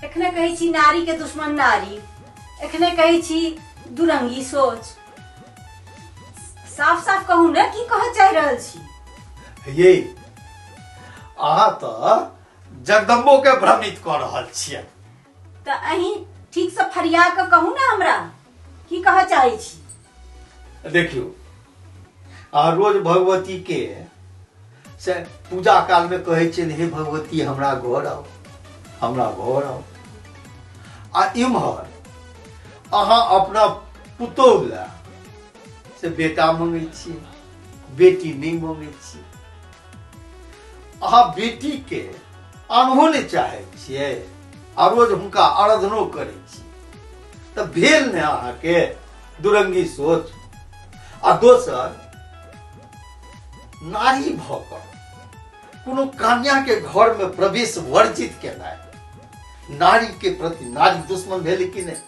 एखने कहै छी नारी के दुश्मन नारी, एखने कहै छी दुरंगी सोच। साफ साफ कहू ने, की कहऽ चाहि रहल छी? ये अहाँ तऽ जगदम्बो के भ्रमित कऽ रहल छियै। तऽ अहीं ठीक से फरिया कऽ कहू ने हमरा, की कहऽ चाहै छी? देखियौ, अहाँ रोज भगवती के से पूजा काल में कहै छियनि, हे भगवती हमरा घर आउ, हमरा घर आउ, आ इम्हर अहाँ अपना पुतोहु लए से बेटा मंगै छियै, बेटी नहि मंगै छियै। अहाँ बेटी के आनहो नहि चाहै छियै आ रोज हुनका आराधनो करै छियै, तऽ भेल ने अहाँके दुरंगी सोच। आ दोसर, नारी भऽ कऽ कोनो कन्या के घर में प्रवेश वर्जित केनाइ नारी के प्रति नारी दुश्मन भेल कि नहि?